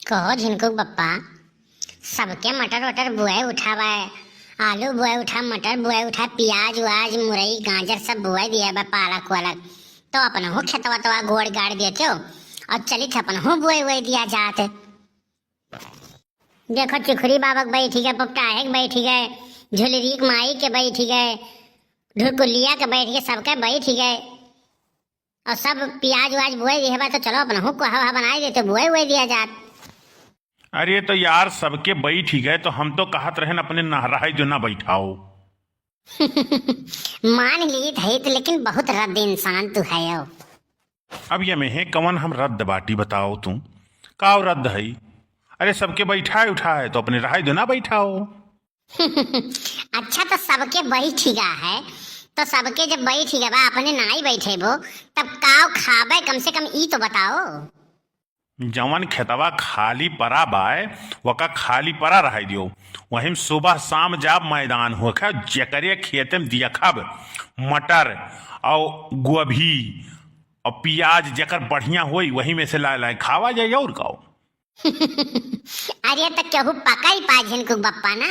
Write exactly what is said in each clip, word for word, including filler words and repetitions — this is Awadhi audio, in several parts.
कहो झिनकू बप्पा, सबके मटर वटर बुआई उठा बा, आलू बुआई उठा, मटर बुआई उठा, पियाज उआज, मुरई, गाजर सब बुआई दिया बा, पालक वालक, तो अपनहू खेतवा तवा गोड़ गाड़ देते हो और चलित अपनहू बुआई उआई दिया जात। देखो चिखुरी बाबा के बैठी गए, पपटाहे के बैठी गए, झुलरी के माई के बैठी गए, ढुरकुलिया के बैठ गए, सबके बैठी गए। और सब पियाज उआज बोए दिए बा, तो चलो अपनहू कोहा वहा बनाए देते, बोए उए दिया जात। अरे तो यार, सबके बैठ ही गए, तो हम तो कहत रहन अपने नहराई जो ना बैठाओ। मान लीत है तो, लेकिन बहुत रद्द इंसान तू है हो। अब ये में है कवन हम रद्द बाटी बताओ तू, का रद्द है? अरे सबके बैठाए उठाए तो अपने रहाई जो ना बैठाओ। अच्छा, तो सबके बैठ ही गा है, तो सबके जब बैठ ही गा बा, अपने नाई बैठेबो, तब काव खाबे, कम से कम ई तो बताओ। जवन खेतवा खाली परा बाय, वका खाली परा रह दियो। वहीं सुबह शाम जाब मैदान होखे, जेकरे खेते में देखब मटर और गोभी और पियाज जेकर बढ़िया होई, वही में से लाए लाए खावा जाए और काओ। अरे, तो केहू पकई पा झिनकू बप्पा ना,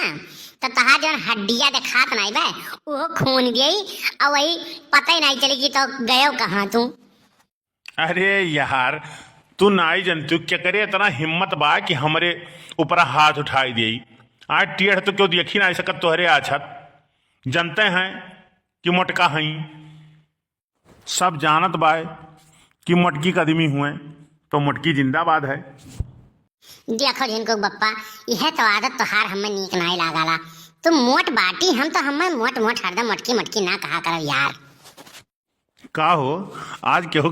तो तहार जौन हड्डिया देखात नाई बे, उहो खून देई, और वही पता ही नाई चली कि तो गयो कहाँ तू। अरे यार, तू नाई जनतू, केकरे इतना हिम्मत बा कि हमरे ऊपर हाथ उठाई देई? आज टेढ़ तो क्यों देखी नाई सकत तोहरे आछत। जनते हैं कि मोटका हई। सब जानत बाय कि मोटकी के आदमी हुए, तो मोटकी जिंदाबाद है। देखो झिनकू बप्पा, यह तो आदत तोहार हमें नीक नाई लागाला। तू मोट बाटी, हम तो हमें मोट मोट हरदम मोटकी मोटकी ना कहा करब यार। का हो, आज केहू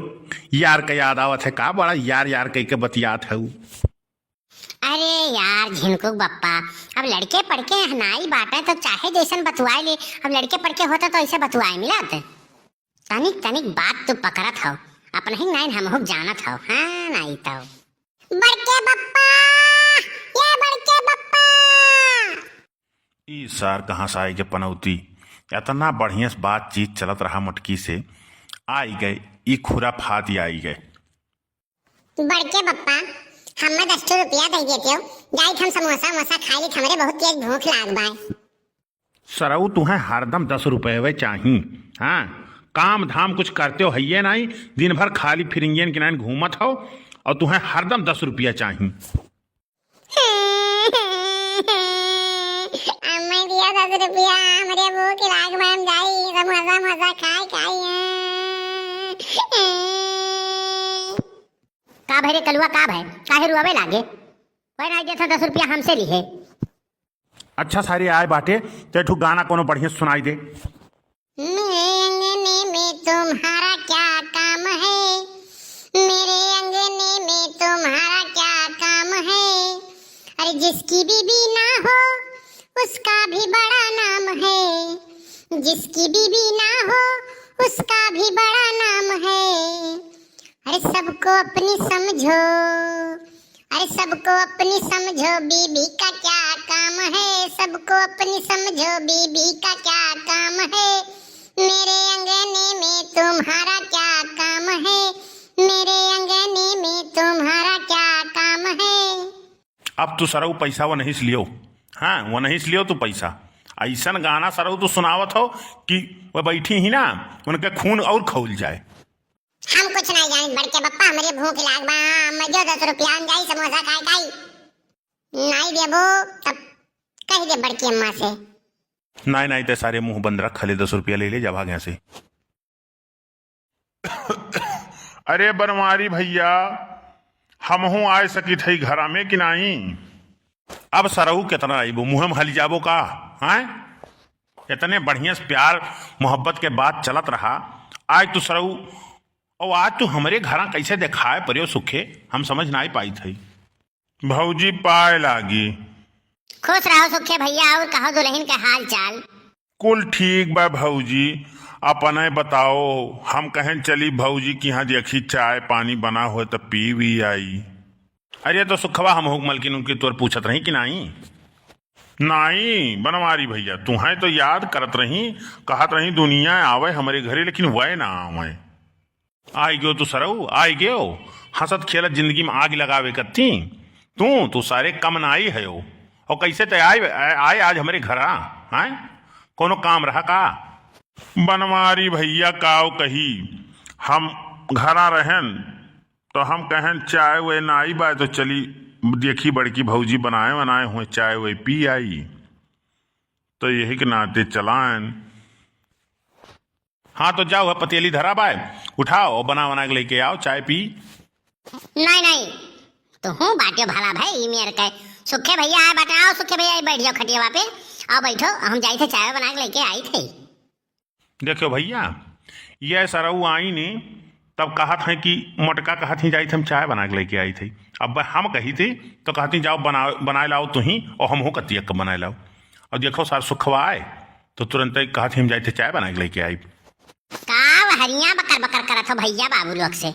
यार का याद आवत है का? बड़ा यार यार कह के बतियात है उ। अरे यार झिनकू बप्पा, अब लड़के पड़के नाई बाटे तो चाहे जैसन बतुआए ले। अब लड़के पड़के होता तो ऐसे बतुआए मिलत। तनिक तनिक बात तू पकड़त हो, अपने ही नाइन हमहू जानत हो। हाँ नाई तो। बड़के बप्पा, ये बड़के बप्पा। ई सार कहाँ से आई के पनौती? इतना बढ़िया से बातचीत चलत रहा मोटकी से, आई गए ई खुराफाती आई गए। बड़के बप्पा, हमें दस ठो रुपया दे देते हो, जाइत हम समोसा वमोसा खाई लेत, हमरे बहुत तेज भूख लाग बाय। सरऊ तुहें हरदम दस रुपये चाही, हाँ? काम धाम कुछ करते हो हइये नाई, दिन भर खाली फिरिंगियन के नाइन घूमत हो और तुहें हरदम दस रुपया चाही। अम्मा दिया दस रुपया, हमरे भूख लाग बा, हम जाई समोसा मोसा खाए खाई। का भय रे कलुआ, का भय? काहे रुआवे लागे? कोई नाई देत दस रुपया हमसे लिहे। अच्छा सारे आए बाटे, ते ठू गाना कोनो बढ़िया सुनाई दे। मेरे अंगने में तुम्हारा क्या काम है, मेरे अंगने में तुम्हारा क्या काम है, अरे जिसकी बीबी ना हो उसका भी बड़ा नाम है, जिसकी बीबी ना हो उसका भी बड़ा नाम है। अरे सबको अपनी समझो, अरे सबको अपनी समझो, बीबी का क्या काम है, सबको अपनी समझो, बीबी का क्या काम है, मेरे अंगने में तुम्हारा क्या काम है, मेरे अंगने में तुम्हारा क्या काम है। अब तू सरऊ पैसा वो नहीं से लियो, हाँ, वो नहीं से लियो तू पैसा। ऐसन गाना सरऊ तू सुनावत हो कि वो बैठी ही ना, उनके खून और खौल जाए। हम कुछ नहीं जानित बड़के बप्पा, हमरे भूख लाग बा, हम जो दस रुपया हम जाई समोसा खाए खाई। नाई देबो तब कह दे बड़की अम्मा से। नाई, नाई, ते सारे मुंह बंद रख, खाली दस रुपया ले ले जा, भाग यहाँ से। अरे बनवारी भैया, हमहू आए सकित हई घरा में कि नाई? अब सरऊ केतना आइबो, मुँह में हली जाबो का? हैं? इतने बढ़िया से प्यार मोहब्बत के बात चलत रहा, आज तू सरऊ, और आज तू हमरे घरा कैसे देखाए पड़्यो सुखे, हम समझ नाई पाइत हई। भौजी पाए लागी। खुश रहो सुखे भैया, और कहो दुल्हन के हाल चाल? कुल ठीक बा भौजी, अपने बताओ। हम कहेन चली भौजी कि यहाँ देखी चाय पानी बना हो त पी भी आई। अरे तो सुखवा हम हुक मलकिन उनकी तोर पूछत रही कि नाई? नाई बनवारी भैया, तुहें तो याद करत रही, कहत रही दुनिया आवे हमरे घरे, लेकिन वह ना आवे। आई गयो तू सरऊ, आई गयो। हंसत खेलत जिंदगी में आग लगावे कत्ती। तू, तू सारे कम नाई हयो। और कैसे ते आए, आए, आए आज हमरे घरा, हैं? कोनो काम रहा का? बनवारी भैया काव कही, हम घरा रहेन, तो हम कहेन चाय वाय नाई बाय, तो चली देखी बड़की भौजी बनाए वनाए हुए चाय वाय पी आई, तो यही के नाते चलाएन। हाँ, तो जाओ, है पतेली धरा बाय, उठाओ और बना वना के लेके आओ, चाय पी। नहीं, नहीं, तो हूँ बाटे भला भाई, ई मेर के सुखे भैया आए बाटे, आओ सुखे भैया, बैठ जाओ खटियावा पे, आओ बैठो, हम जाई थे चाय बना के लेके आई थे। देखो भैया, ये सरऊ आई नी, तब कहत हैं कि मोटका कहत ही जाई थे हम चाय बना के लेके आई थे। अब हम कही थी तो कहती जाओ बना, बनाए लाओ तुही और हमहू कतियक बनाए लाओ। और देखो सार सुखवा आए तो तुरंत ही कहत ही हम जाई थे चाय बना के लेके आई। का हरिया बकर बकर करत हो भैया बाबू लोग से,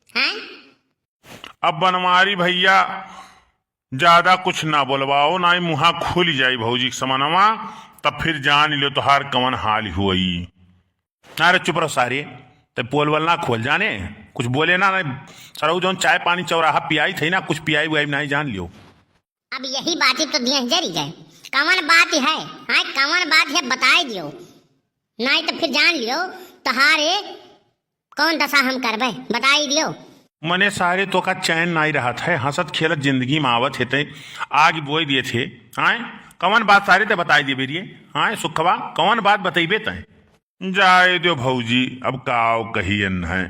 हैं? अब बनवारी भैया ज्यादा कुछ ना बोलवाओ, ना ही मुहा खुल जाई भौजी के समनवा, तब फिर जान लो तोहार कवन हाल हुई। ना रे चुप रहो सारे, ते पोल वल ना खोल जाने, कुछ बोले ना, ना सरऊ जौन चाय पानी चौराहा पियाई थे ना, कुछ पियाई उआई नहीं जान लियो। अब यही बात ही तो दिया जरी गए, कवन बात है, हाँ कवन बात है बताए दियो, नहीं तो फिर जान लियो तोहारे कौन दशा हम करबे, बताई दियो। मने सारे तो का चैन नाई रहत है, हंसत खेलत जिंदगी में आवत है ते आग बोए दिए थे। आए कवन बात सारे ते बताई दिए बेरिए। आए सुखवा कवन बात बतैबे तय? जाए दियो भौजी, अब काव कहियन है।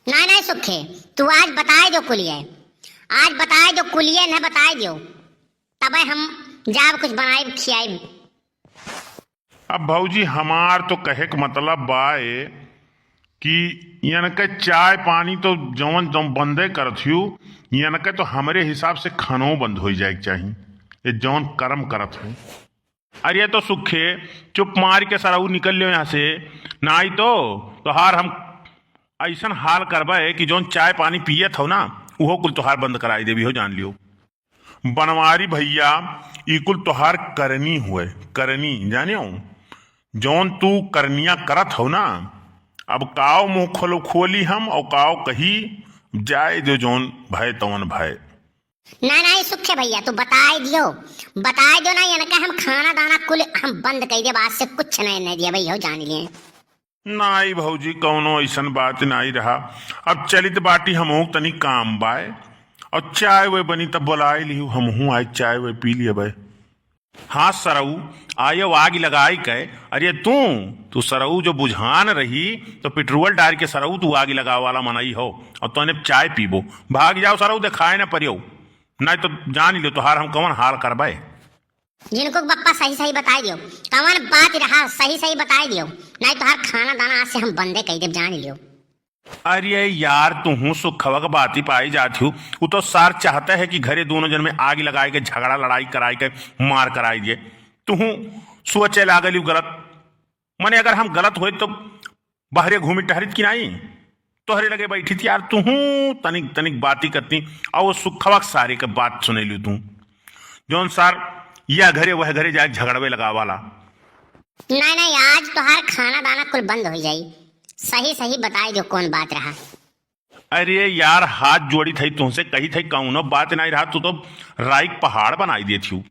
नहीं नहीं सुखे, तू आज बताए दियो कुलिये, आज बताए दियो कुलिये न बताए दियो, तबे हम जाब कुछ बनाई खियाई। अब भौजी हमार तो कहे के मतलब बा ए कि यनके चाय पानी तो जवन जवन बंदे करत हियो, यनके तो हमरे हिसाब से खानो बंद हो जाए के चाही, ये जवन कर्म करत हो। अरे तो सुखे चुप मार के सरऊ निकल लियो यहाँ से, नाई तो तोहार हम ऐसन हाल करबे कि जौन चाय पानी पियत हो ना, उहो कुल तोहार बंद कराई देबी हो, जान लियो। बनवारी भैया, ई कुल तोहार करनी हुए, करनी, जाने हो? जौन तू करनिया करत हो ना, अब काव मुँह खोलो, खोली हम, और काव कही, जाए दो जौन भय तवन भय। ना, ना, ई सुखे भैया, तू बताए दियो, बताए दियो ना, इनका हम खाना दाना कुल हम बंद कर देब, आज से कुछ नहीं, नहीं दिया भाई, हो जान लिए। नाई भौजी, कौनो ऐसन बात नाई रहा। अब चलित बाटी, हमहू तनी काम बाय, और चाय वाय बनी तब बुलाए लिहू, हमहू आए चाय वाय पी लियबे। हाँ सरऊ, आयो आग लगाई के। अरे तू, तू सरऊ जो बुझान रही, तो पेट्रोल डाल के सरऊ तू आग लगावे वाला मनई हो, और तने चाय पीबो। भाग जाओ सरऊ, देखाए ना परियो, नाई तो जान लियो तोहार हम कवन हाल करबे। जिनको बप्पा सही सही बताई दियो, कवन बात रहा सही सही बताई दियो, नाई तोहार खाना दाना आज से हम बंदे कई देब, जान लियो। अरे यार, तुहू सुखवा के बाती पाई जात हूँ। उ तो सार चाहता है कि घरे दोनों जन में आग लगाए के, झगड़ा लड़ाई कराई के, मार कराई दिए। तुहू सोचे लागल यू गलत। मने अगर हम गलत होइत तो बहरे घूमी टहरित कि नाई? तोहरे लगे बैठी थी यार, तुहू तनिक तनिक बाती करती, और वो सुखवा के सारे के बात सुने लू तू। जौन सार यह घरे वह घरे जाए झगड़वे लगावाला। नहीं, नहीं, आज तोहार खाना दाना कुल बंद हो जाई। सही, सही बताई दियो कौन बात रहा। अरे यार, हाथ जोड़ी थई तुमसे, कही थई कौनो बात नहीं रहा, तू तो राई के पहाड़ बनाई देत हूँ।